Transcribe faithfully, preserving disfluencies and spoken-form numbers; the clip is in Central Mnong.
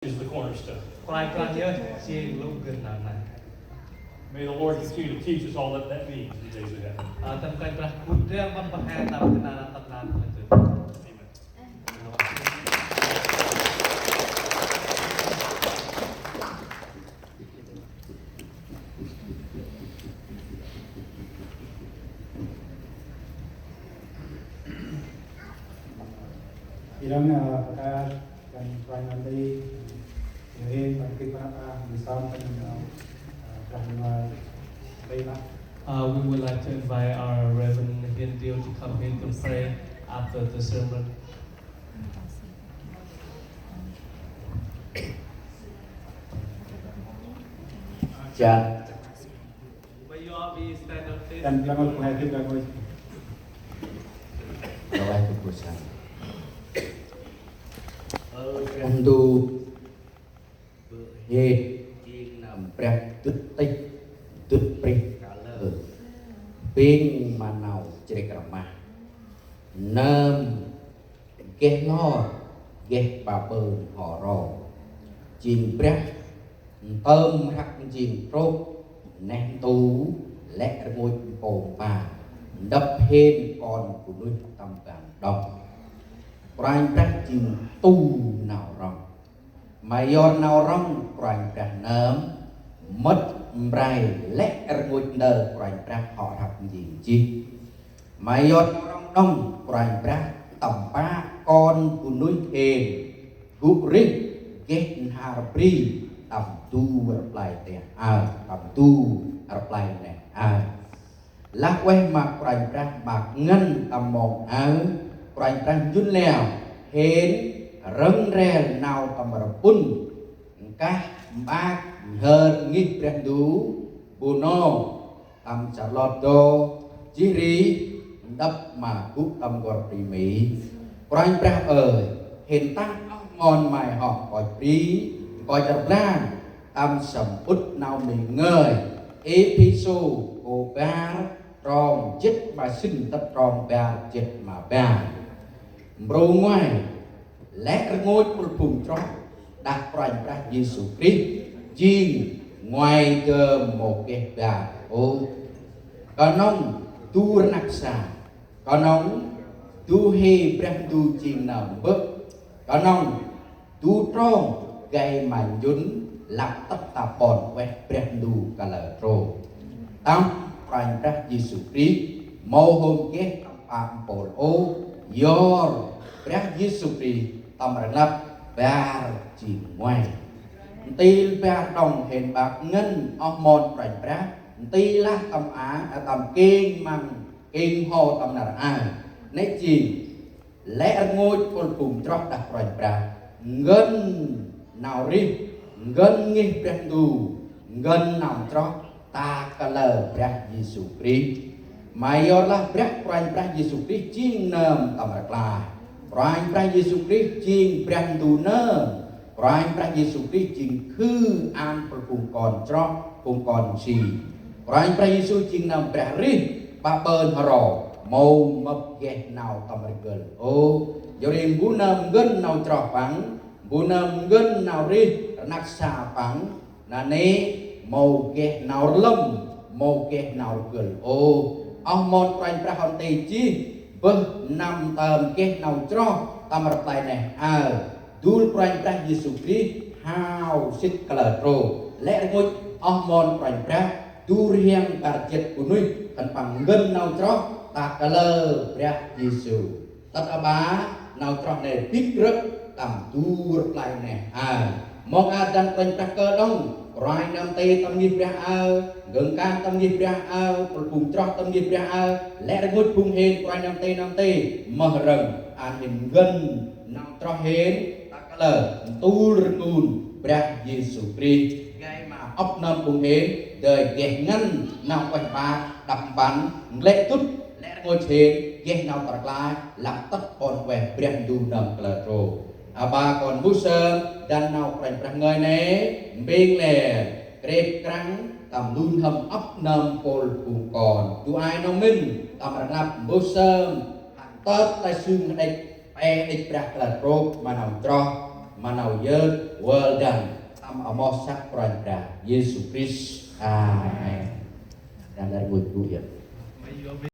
is the cornerstone. Kôranh Brah Yêsu jêng lŭng gân nau nây. May the Lord continue to teach us all that that means in the days ahead. Ơ, tâm Kôranh Brah gŭ ndrel ma păng he tâm gâp nau tâm nau tâm nau. Amen. Ê lăng, ơ, pakar, kăl e nau nti, ơ, hên, păng kĭt păng ăp, ơ, mi sŏng, păng, ơ, ơ, Brah Ndu, ơ, nti lah. Uh, we would like to invite our Reverend Hiên Diêu to come here to pray after the sermon. Cha. Ơ, Brah Ndu, bơh hên jêng nơm Brah dŭt tih, dŭt prêh kalơ, bêng ma nau chrêk rmah. Nơm geh lor, geh ba bơh n'ho ro. Jêng Brah ntơm rhăk njêng trôk, neh ntu, lĕ rngôch mpô mpa, ndăp hên kon bunuyh tâm ban đŏng. Kôranh Brah jêng tu nau rŏng. Ma yor nau rŏng Kôranh Brah nơm, mât mbrai lĕ rngôch ndơ Kôranh Brah hŏ rhăk njêng jêh. Ma yor nau rŏng đŏng Kôranh Brah tâm pă kon bunuyh hên gŭ rêh geh nhar bri tâm du rplay teh aơ, tâm du rplay neh aơ. Lah ueh ma Kôranh Brah ma ngăn tâm mông aơ, Kôranh Brah njŭn leo hên râng ndrel nau tâm rƀŭn, nkah mbak nhhơr ngih Brah Ndu, Bunong, tâm Charlotte, jêh ri ndăp ma gŭ tâm n'gor bri Mi. Kôranh Brah ơi, hên tăng oh mon May hŏ nkoch bri, nkoch rblang, tâm samƀŭt Nau Mê Ngơi, Êphêsô kô bar, trong jât ma sĭn tât trong bar jât ma bar. Mbrô ngoai, lĕ rngôch mpôl phung chroh đah Kôranh Brah Yêsu Krist jêng ngoai dơm mâu geh bar ôh. Knŏng du rnăk sa, knŏng du huê Brah Ndu jêng nơm Mbơ̆, knŏng du trong gay ma njŭn lăp tât ta ƀon ueh Brah Ndu kalơ trôk. Tâm Kôranh Brah Yêsu Krist mâu hôm geh tâm pă mpôl ôh, yor Brah Yêsu Krist tâm rnglăp bar jêng ngoai. Ntil bar đŏng hên bơh ngăn oh mon Kôranh Brah, ntil lah tâm a, a, tâm kêng măng, kêng hô tâm nar a. Nĕ jêng lĕ rngôch mpôl phung chroh đah Kôranh Brah, ngăn nau rêh, ngăn ngih Brah Ndu, ngăn nau chroh ta kalơ Brah Yêsu Krist. Ma yor lah Brah Kôranh Brah Yêsu Krist jêng nơm tâm rklaih. Kôranh Brah Yêsu Krist jêng Brah Ndu nơm. Kôranh Brah Yêsu Krist jêng khư ăn mpôl phung kon chroh, phung kon si. Kôranh Brah Yêsu jêng nơm Brah rêh, ba bơn hro, mâu mâp geh nau tâm rgâl ôh. Yor ri mbu nơm ngăn nau chroh păng, mbu nơm ngăn nau rêh rnăk sa păng, nanê̆ mâu geh nau rlâm, mâu geh nau rgâl ôh. Oh mon Kôranh Brah hŏ nti jêh, bơh năm tơm geh nau chroh tâm rplay neh aơ. Dôl Kôranh Brah Yêsu Krist hao sĭt kalơ trôk. Lĕ rngôch oh mon Kôranh Brah du rhiăng bar jât bunuyh, khân păng ngăn nau chroh ta kalơ Brah Yêsu. Tât aƀaơ nau chroh nê bĭk rơ̆k tâm du rplay neh aơ. Mông aơ dăn Kôranh Brah kơl đŏng, kôranh nơm nti tâm ngih Brah aơ, gơng kan tâm ngih Brah aơ, mpôl phung chroh tâm ngih Brah aơ, lĕ rngôch phung hên kôranh nơm nti nơm nti, mơh rơng, ăn hên ngăn nau chroh hên, ta kalơ, ntul rngôch Brah Yêsu Krist. Gay ma ăp nơm phung hên, dơi geh ngăn nau ueh ƀă, đăp mpăn, nglĕ dŭt, lĕ rngôch hên, geh nau tâm rklaih, lăp tât ƀon ueh Brah Ndu nơm kalơ trôk. Aƀaơ kon mbơh sơm, dăn nau Kôranh Brah ngơi nê, mbêng lĕ, krêp krăng, tâm lun hâm ăp nơm mpôl phung kon. Du ai nau mĭn, tâm rnglăp mbơh sơm, hăn tât ta sưng hđêch, pe đêch Brah kalơ trôk ma nau chroh. ma nau yơk vơl dăn tâm amoh săk Kôranh Brah Yêsu Krist. Amen. Dăn lĕ rngôch gŭ yơk.